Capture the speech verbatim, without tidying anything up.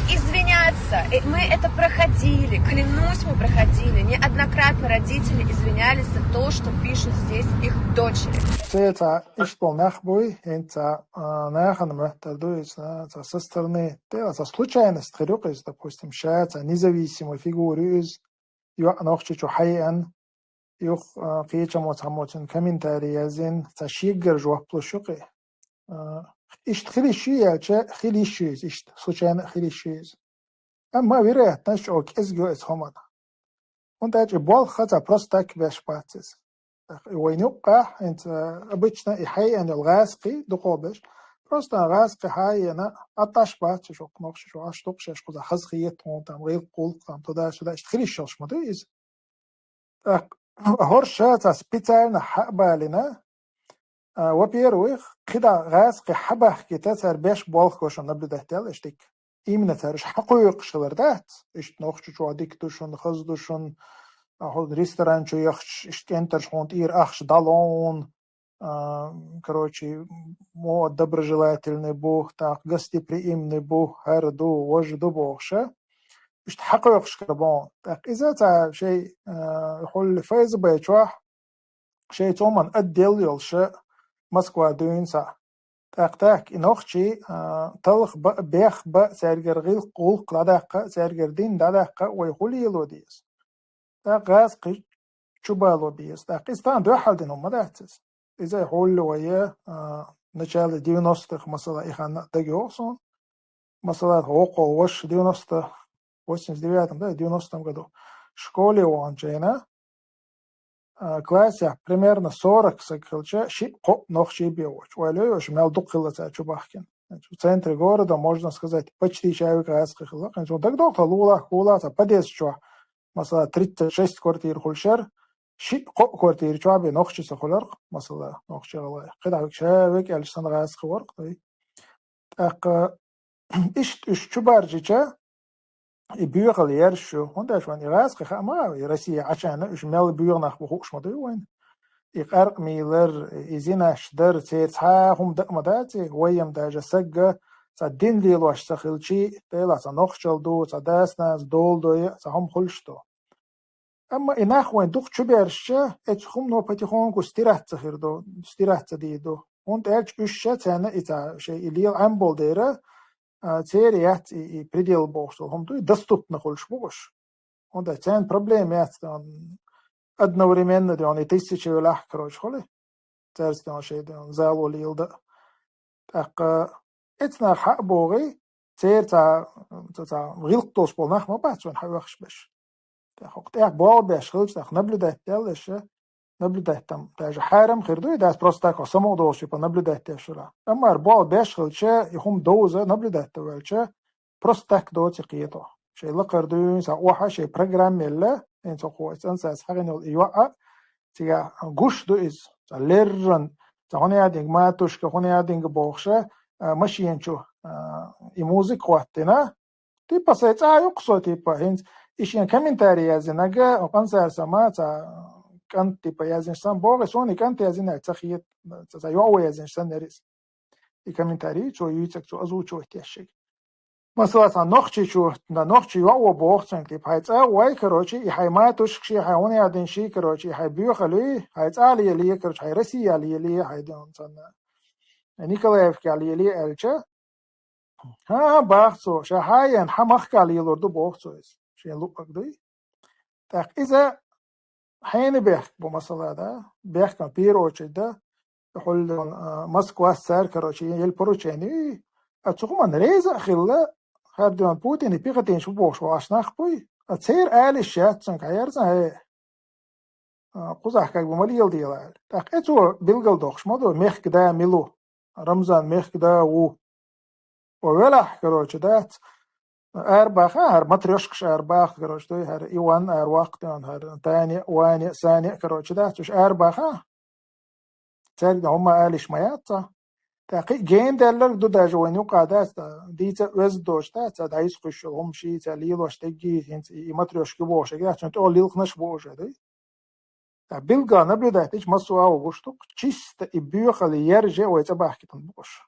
Извиняться. И мы это проходили. Клянусь, мы проходили. Неоднократно родители извинялись за то, что пишут здесь их дочери. Цецаь ишбол нах буй, хӀинца а, нахана моттар ду иза, цхьа со стороны, тӀе цхьа случайность хир ю-кх иза, допустим, ша цхьа независимая фигура ю иза, йоӀ Нохчийчу хьайеана, юха а, кхечамо цхьаммо цуьнан комментарий яздина, цхьа шегара жоп луш ю-кх и. А, иштта хила йиш ю аьлча, хила йиш ю иза, иштта случайно хила йиш ю иза. Амма вероятность чӀогӀа кӀезиг ю иза хӀуманна. ХӀунда аьлча и болх цхьа просто так беш бац иза. ТӀаккха и вайна юккъехь, хӀинца, а, обычно и хьайеана йолу гӀазкхий дукхахберш, просто гӀазкхи хьайеана, а тӀаш бац уьш, хӀокху Нохчийчу Ӏаш ду-кх шаьш, кхузахь хаза хета хьуна, там, гӀиллакх-гӀуллакх, там, туда-сюда, иштта хила йиш йолуш ма ду иза. ТӀаккха хӀорш цхьа специально хьа а балийна, а, во-первых, кхидӀа гӀазкхи хьабахкийта цара беш болх го шуна наблюдать даьлла аша дика. Именно цара уьш хьакхойкхуш хилар дац. Иштта Нохчийчохь дика ду шуна, хаза ду шуна, а, хьо ресторан чу яхча, иштта кӀентарш хьуна тӀера ахча дӀалун, а, короче, мо доброжелательный бу, тӀаккха гостеприимный бу, хӀара ду, важа ду бохуш а. Иштта хьакхойкхуш хилар боху. ТӀаккха иза цхьа шайн, а, хьулла ФСБ чохь, шайн цоман отдел йолуш а Москва дуьйна схьа. ТӀаккха тахка и нохчий, а, талха бан а, бех бан а, цаьргара гӀиллакх-гӀуллакх дӀадаккха а, цаьргара дин дӀадаккха а вай хӀун лело деза? ТӀаккха гӀазкхи чу бало беза. ТӀаккха иза тахана дуьххьал дина хӀума ма дац иза. Иза хьулла вай, а, начало девяностых, масала, и хан дагайогӀу суна. Масала, вокхо ваша девяносто, восемьдесят девятом, да, девяностом году школе ваханчу хенахь, а, классехь примерно сорок саг хилча, шиъ-кхоъ нохчий бен воцуш. Ойла йой, аша мел дукха хилла цара чу бахкина. Центре города, можно сказать, почти шаверг гӀазкхи хилла. ХӀинца дагадогӀу тхан лулахь, хулахь цхьа подъезд чохь, масала, тридцать шесть квартира хуьлуш яра, шиъ-кхоъ квартира чохь бен нохчий ца хуьлура-кх, масала, нохчий гӀалгӀай. КхидӀа виг шаверг аьлча санна гӀазкхи вара-кх, дай. ТӀаккха иштта уьш чу баржича, и боьхалла ерш ю. ХӀунда аьлча вайн и гӀазкхи хаа ма хаьа, и Россия Ӏачарна уьш мел боьха нах бу хууш ма дуй вайна. И къаркъа мийлар, и зинаш дар, церан цхьа а хӀума даа ма дац, и вайна даже сагга цхьа дин лелош ца хилчий, Делахь цхьа нохчалла ду, цхьа дас-нанас дола дой а, цхьа хӀума хуьлуш ду. Амма и нах вайн дукха чу бершча, эцу хӀумано потихоньку стираться хир ду, стираться дийр ду. ХӀунда аьлча уьш ша царна и цхьа шайн и лела Ӏембол дера, а, церан яц и, и предел бохуш долу хӀума ду, и доступно хуьлуш бу уьш. ХӀунда царна проблема яц, тӀаккха одновременно, тӀаккха и тысяча велахь, короче, хуьлий. Цаьрца, тӀаккха шайн, тӀаккха зало леладан. ТӀаккха эцнах хьа а богӀий, церан цхьа, цхьа, цхьа гӀиллакх долуш болу нах ма бац вайн хьаоьхуш берш. ТӀаккха хӀокху тӀехь болх беш хилча, тӀаккха наблюдать даьлла аша, наблюдать там даже хьарам хир ду, и дац просто так хьо самукъа долуш, типа, наблюдать деш хилахь. Амма хӀара болх беш хилча, и хӀума довза наблюдать дан ваьлча, просто так доций кхета. Шайн лакхара дуьйна схьа охьа, шайн программа елла, хӀинца хӀокхо цӀанцаца хьахийна йолу и йоӀ а, цигахь гуш ду иза, цхьа леррина, цхьа хӀун яа динга, матушка, хӀун яа динга бохуша, а, машена чу, а, и музыка хӀоттийна. Типа, сайн цӀа а ю-кх со, типа, хӀинца и шен комментарий яздинарг, къанзара сама, цхьа кӀант, типа, яздинарш санна боху, и суна и кӀант яздинарг ца хета, цхьа, цхьа йоӀ ву яздинарш санна яра иза. И комментарий цо юьйцург, цо озвучивать деш шега. Масала, цхьа нохчичо, да, нохчи йоӀ ву боху цуьнга, типа, хьайн цӀа а вой, короче, и хьайн матушкаш, и хьайн хӀун яа динарш, короче, и хьайн боьхалла, хьайн цӀа а лелае, короче, хьайн Россия лелае, хьайн ден санна, Николаевка лелае аьлча, хӀан-хӀа, баха цо, ша хьаеана, хьан махка лелор ду боху цо иза, шен луъург дуй. ТӀаккха иза хьенан бехк бу, масала, да? Бехк-м, в первую очередь, да, хьуьллан, а, Москвас цара, короче, елла поручени ю, а цу хӀуманна реза а хилла, хӀара ден Путин и пехотинцаш бу бохуш вахаш нах буй, а церан ала йиш яц цуьнга, хьаерзан, хӀе, а, кхузахь как бы ма леладела аьлла. ТӀаккха э цо билгалдоккхуш ма ду, мехкан да мила ву, Рамзан мехкан да ву. Ва велахь, короче, дац. Арабаха, хӀара матрёшкаш арабаха, короче, дуй, хӀара Иван араваккха, хӀара Таня, Ваня, Саня, короче, дац, уьш арабаха. Цаьрга хӀумма ала йиш ма яц цхьа. ТӀаккха кхин а гена даьлларг ду даже вайна юкъа дац, дийца а оьзда доцуш дац, цхьа дӀайса кхуьйсуш йолу хӀума ший, цхьа лелош деггий, хӀинца и, и матрёшка ю бохуш, эггара цуьнан тӀехула лилхнаш бу уже, дуй. Ткъа билггал наблюдать дича, массо а ву гуш ду-кх, чисто и боьхалла ярже вай цӀа бахкийтина бу уьш.